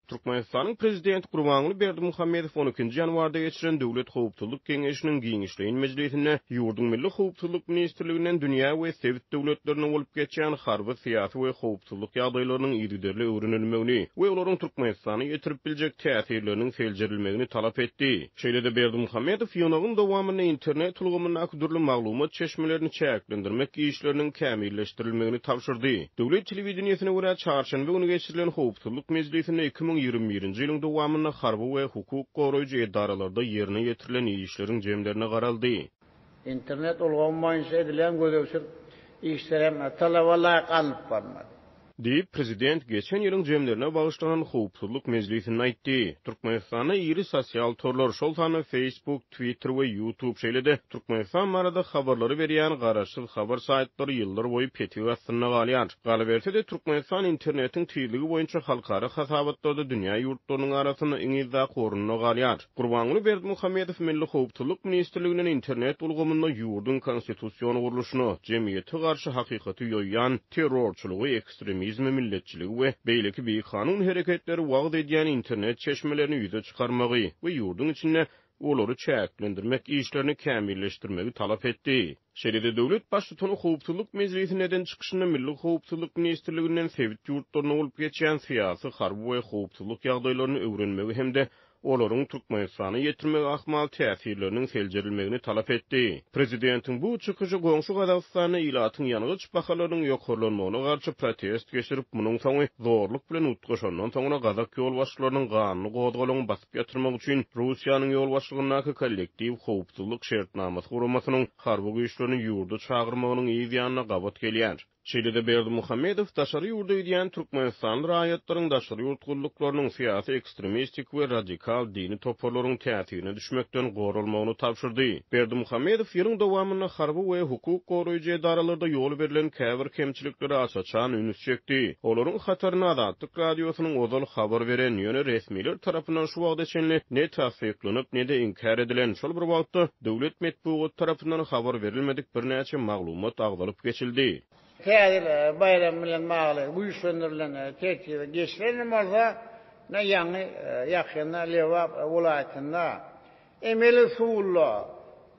Türkmenistanyň Prezidenti Gurbanguly Berdimuhamedow on ikinji ýanwarda geçiren Döwlet howpsuzlyk geňeşiniň giňişleýin mejlisinde ýurduň Milli howpsuzlyk ministrliginden dünýä we sebit döwletlerinde bolup geçýän harby, syýasy we howpsuzlyk ýagdaýlarynyň yzygiderli öwrenilmegini we olaryň Türkmenistana ýetirip biljek täsirleriniň seljerilmegini talap etdi. Şeýle-de Berdimuhamedow ýygnagyň dowamynda internet ulgamyndaky dürli maglumat çeşmelerini çäklendirmek işleriniň kämilleşdirilmegini tabşyrdy. Döwlet telewideniýesine görä, çarşenbe güni geçirilen howpsuzlyk mejlisinde 2021-nji ýylyň dowamynda harby we hukuk goraýjy edaralarda ýerine ýetirilen işleriň jemlerine garaldy. Internet ulgamy boýunça edilýän gözegçilik işleri hem talaba laýyk alnyp barylmady. Diýip, prezident geçen ýylyň jemlerine bagyşlanan howpsuzlyk mejlisinde aýtdy. Türkmenistanda iri sosial torlar, şol sanda Facebook, Twitter we YouTube, şeýle-de Türkmenistan barada habarlary berýän garaşsyz habar saýtlary ýyllar boýy petik astynda galýar. Galyberse-de, Türkmenistan internetiň tizligi boýunça halkara hasabatlarda dünýä ýurtlarynyň arasynda iň yzdaky orunda galýar. Gurbanguly Berdimuhamedow Milli howpsuzlyk ministrliginden internet ulgamynda ýurduň konstitusion gurluşyna, jemgyýete garşy hakykaty ýoýýan terrorçylygy, ekstremizmi, milletçiligi we beýleki bikanun hereketleri wagyz edýän internet çeşmelerini ýüze çykarmagy we ýurduň içinde olary çäklendirmek işlerini kämilleşdirmegi talap etdi. Şeýle-de döwlet Baştutany Howpsuzlyk mejlisinde eden çykyşynda Milli howpsuzlyk ministrliginden sebit ýurtlarynda bolup geçýän syýasy, harby we howpsuzlyk ýagdaýlaryny öwrenmegi hem-de olaryň Türkmenistana ýetirmegi ahmal täsirleriniň seljerilmegini talap etdi. Prezidentiň bu çykyşy goňşy Gazagystanda ilatyň ýangyç bahalarynyň ýokarlanmagyna garşy protest geçirip, munuň soňy zorluk bilen utgaşandan soňra gazak ýolbaşçylarynyň ganly gozgalaňy basyp ýatyrmak üçin Russiýanyň ýolbaşçylygyndaky Kollektiw howpsuzlyk şertnamasy guramasynyň harby güýçlerini ýurda çagyrmagynyň yz ýanyna gabat gelýär. Şeýle-de Berdimuhamedow daşary ýurda gidýän türkmenistanly raýatlaryň daşary ýurt gulluklarynyň, syýasy ekstremistik we radikal dini toparlaryň täsirine düşmekden goralmagyny tabşyrdy. Berdimuhamedow ýylyň dowamynda harby we hukuk goraýjy edaralarda ýol berlen käbir kemçiliklere aç-açan üns çekdi. Olaryň hatarynda Azatlyk Radiosynyň ozal habar beren, ýöne resmiler tarapyndan şu wagta çenli ne tassyklanyp, ne-de inkär edilen, şol bir wagtda, Döwlet metbugaty tarapyndan habar berilmedik birnäçe maglumat agzalyp geçildi. Täze ýyl baýramy bilen bagly güýçlendirilen tertibe geçilen bolsa, ine ýaňy ýakynda Lebap welaýatynda emeli usulda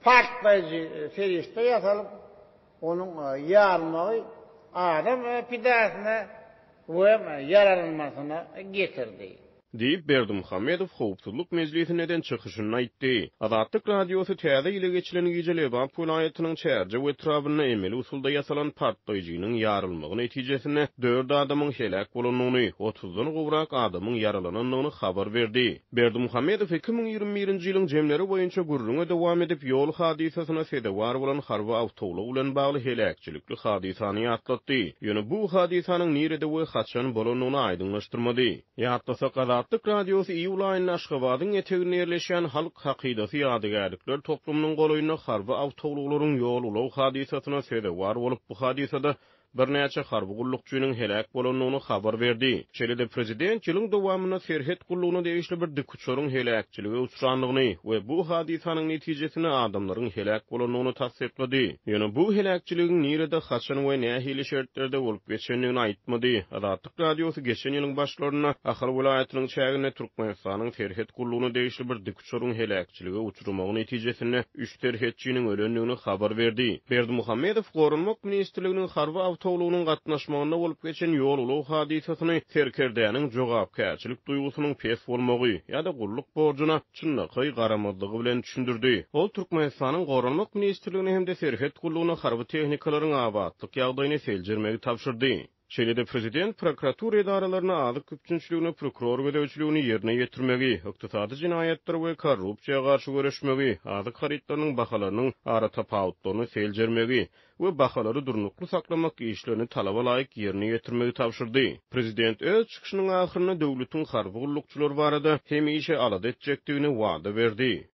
partlaýjy serişde ýasalyp, onuň ýarylmagy adam pidasyna we ýaralanmasyna getirdi. Diýip, Berdimuhamedow Howpsuzlyk mejlisinde eden çykyşynda aýtdy. Azatlyk Radiosy Täze ýyla geçilen gije Lebap welaýatynyň Çärjew etrabynda emeli usulda ýasalan partlaýjynyň ýarylmagy netijesinde dört adamyň heläk bolandygyny, otuzdan gowrak adamyň ýaralanandygyny habar berdi. Berdimuhamedow 2021-nji ýylyň jemleri boýunça gürrüňe dowam edip, ýol hadysasyna sezewar bolan harby awtoulag bilen bagly heläkçilikli hadysany ýatlatdy. Ýöne bu hadysanyň nirede we haçan bolandygyny aýdyňlaşdyrmady. Ýatlasak, Azatlyk Radiosy iýul aýynda Aşgabadyň eteginde ýerleşýän Halk hakydasy ýadygärlikler toplumynyň golaýynda harby awtoulaglaryň ýol-ulag hadysasyna sezewar bolup, bu hadysada birnäçe harby gullukçynyň heläk bolandygyny habar berdi. Şeýle-de prezident ýylyň dowamynda serhet gullugyna degişli bir dikuçaryň heläkçilige uçrandygyny we bu hadysanyň netijesinde adamlaryň heläk bolandygyny tassyklady. Ýöne bu heläkçiligiň nirede, haçan we nähili şertlerde bolup geçendigini aýtmady. Azatlyk Radiosy geçen ýylyň başlarynda Ahal welaýatynyň çäginde Türkmenistanyň serhet gullugyna degişli bir dikuçaryň heläkçilige uçramagy netijesinde üç serhetçiniň ölendigini habar berdi. Berdimuhamedow Goranmak ministrliginiň harby awtoulagynyň gatnaşmagynda bolup geçen ýol-ulag hadysasyny serkerdäniň jogapkärçilik duýgusynyň pes bolmagy ýa-da gulluk borjuna çynlakaý garamazlygy bilen düşündirdi. Ol Türkmenistanyň Goranmak ministrligine hem-de Serhet gullugyna harby tehnikalaryň abatlyk ýagdaýyny seljermegi tabşyrdy. Şeýle-de prezident prokuratura edaralaryna azyk üpjünçiligine prokuror gözegçiligini ýerine ýetirmegi, ykdysady jenaýatlara we korrupsiýa garşy göreşmegi, azyk harytlarynyň bahalarynyň aratapawutlaryny seljermegi we bahalary durnukly saklamak işlerini talaba laýyk ýerine ýetirmegi tabşyrdy. Prezident öz çykyşynyň ahyrynda döwletiň harby gullukçylary barada hemişe alada etjekdigini wada berdi.